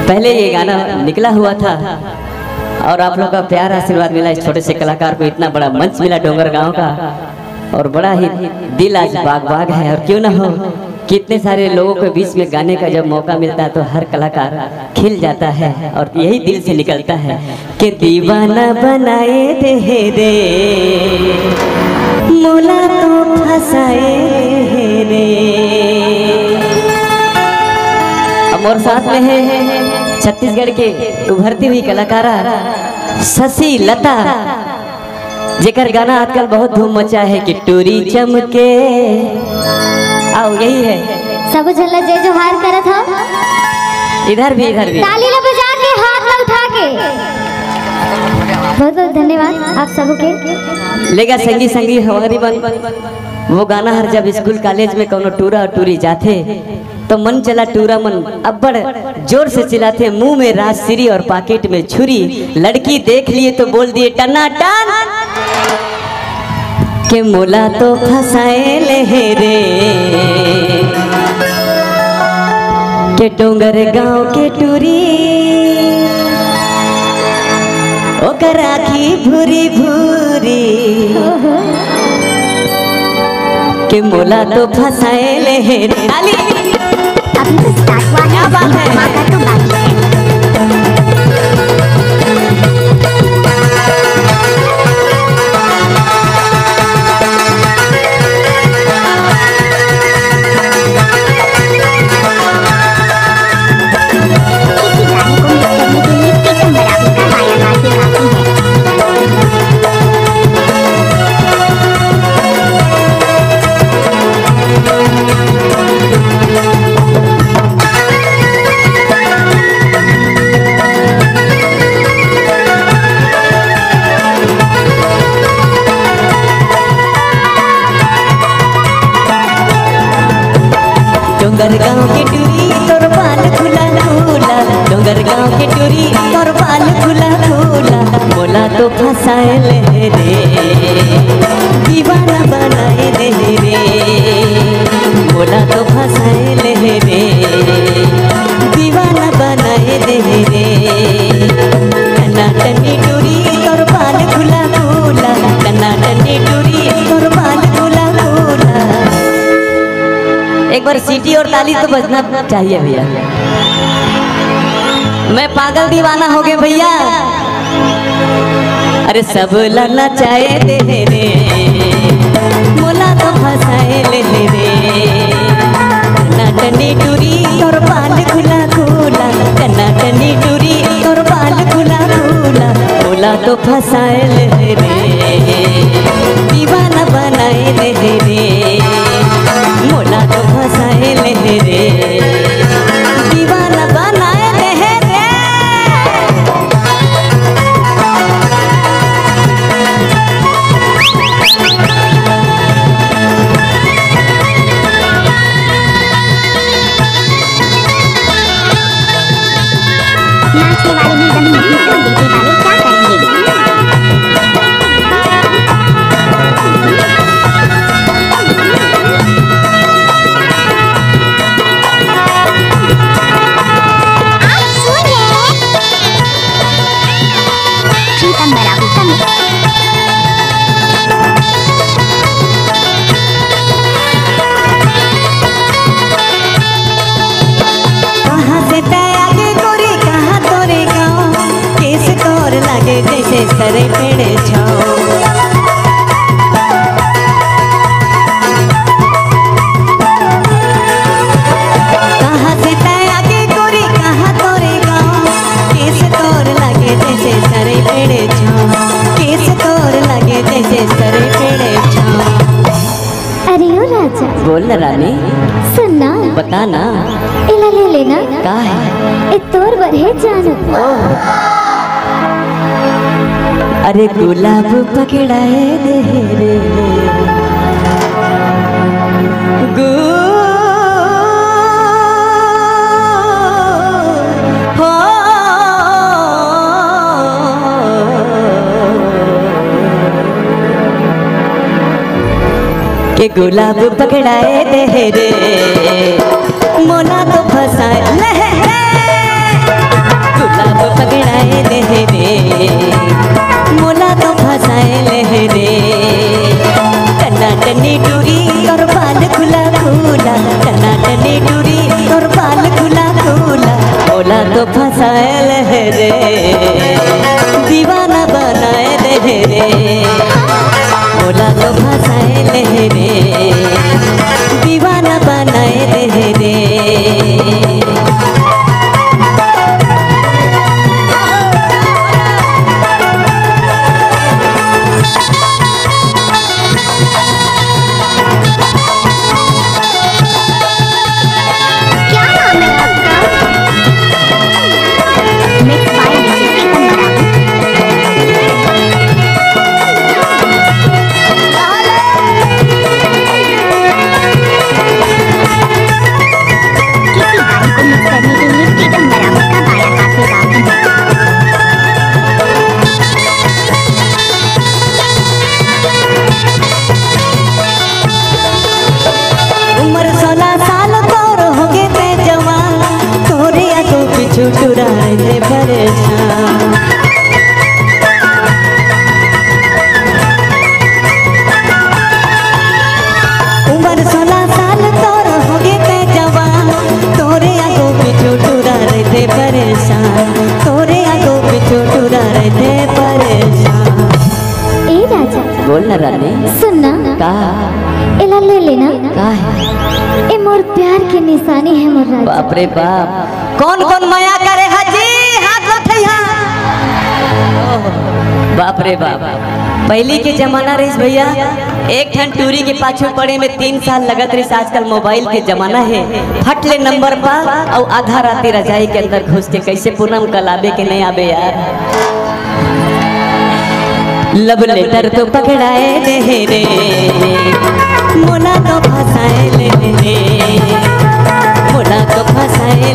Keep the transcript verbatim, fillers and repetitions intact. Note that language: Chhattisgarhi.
पहले ये गाना निकला हुआ था और आप लोग का प्यार आशीर्वाद मिला इस छोटे से कलाकार को, इतना बड़ा मंच मिला डोंगरगांव का और बड़ा ही दिल आज बाग बाग है। और क्यों ना हो, कितने सारे लोगों के बीच में गाने का जब मौका मिलता है तो हर कलाकार खिल जाता है और यही दिल से निकलता है कि दीवाना बनाए दे रे, मोला तो फंसाए दे रे। अब और साथ में है छत्तीसगढ़ के उभरती हुई कलाकारा शशि लता, जेकर गाना आजकल बहुत धूम मचा है कि टूरी चमके। आओ, यही है। सब झन ला जय जोहार करत हो। इधर भी, इधर भी। ताली ला बजा के, हाथ ला उठा के। बहुत बहुत धन्यवाद आप सबो के। लेगा संगी संगी हमारी बन, वो गाना हर जब स्कूल कॉलेज में कोनो टूरा और टूरी जाथे तो मन चला टूरा मन अब्बड़ जोर से चिल्लाथे, मुंह में राजश्री और पाकेट में छुरी। लड़की देख लिए तो बोल दिए टनाटन के मोला तो फंसाए ले हे रे, के डोंगरगांव के टूरी, ओकर आँखी भूरी भूरी, के मोला तो फंसाए ले हे रे। ताली। अभी तो स्टार्ट हुआ है, क्या बात है? धमाका तो बाकी है। इसी गाने को मिक्स करने के लिए प्रीतम बराबर का गायन आगे काफी है। डोंगरगांव के टूरी तोर बाल खुला खुला, डोंगरगांव के टूरी तोर बाल खुला खुला, मोला तो फंसाए ले रे, दीवाना बनाए दे रे, मोला तो फंसाए ले रे, दीवाना बनाए दे रे। टनाटनी टूरी तोर बाल खुला खुला, टनाटनी टूरी तोर बाल खुला खुला। एक बार सीटी और ताली तो बजना चाहिए भैया। मैं पागल दीवाना हो गए भैया। अरे सब ला नचाए दे रे, मोला तो फंसाए ले रे। टनाटनी टूरी तोर बाल खुला खुला, टनाटनी टूरी तोर बाल खुला खुला, मोला तो फंसाए ले रे, दीवाना बनाए दे रे, मोला तो फंसाए ले रे, दीवाना बनाए दे रे। नाचने वाले में दम नहीं तो देखे वाले क्या करेंगे? आप सुन रहे हैं प्रीतम बराबर का mix। कहाँ से तै आगे गोरी, कहाँ तोरे गाँव, केस तोर लागे जैसे सरे पेड़े छाँव। कहाँ से तै आगे गोरी, कहाँ तोरे गाँव, केस तोर लागे जैसे सरे पेड़े छाँव, केस तोर लागे जैसे सरे पेड़े छाँव। अरे ओ राजा। बोल ना रानी। सुन ना। बता ना। एला ले लेना। का है? ए तोर बर हे जानू। अरे गुलाब पकड़ाए दे रे। गु-, हो। के गुलाब पकड़ाए दे रे, मोला तो फंसाए ले रे। तो फसायल है रे, दीवाना बनायल है रे, मोला तो फसायल है रे, दीवाना बनायल है रे। क्या नाम है आपका? Mix by डीजे प्रीतम बराबर। किसी गाने को mix करने के लिए प्रीतम बराबर का बायां हाथ लगा दीजिए। उम्र सोलह साल तोर होगे ते जवान, तोरे आगू पीछू टुरा रहे परेशान। उम्र सोलह साल तोर होगे ते जवान, तोरे आगू पीछू टुरा रहे परेशान, तोरे आगू पीछू टुरा रहे परेशान। ए राजा, बोल ना रानी। सुन ना। का? एला ले लेना। का है? ए मोर प्यार के निशानी है मोर राजा। बाप रे बाप, कौन कौन मया करे हा जी, हाथ उठैहा। बाप रे बाप, पहली के जमाना रहिस भैया, एक ठन टूरी के पाछू पड़े में तीन साल लगत रहिस। आजकल मोबाइल के जमाना है, फट ले नंबर पा अउ आधा राती रजाई के अंदर घुस के कैसे पूनम कल आबे के नहीं आबे यार। लव लेटर तो पकड़ाए दे रे, मोला तो फंसाए ले रे, मोला तो फंसाए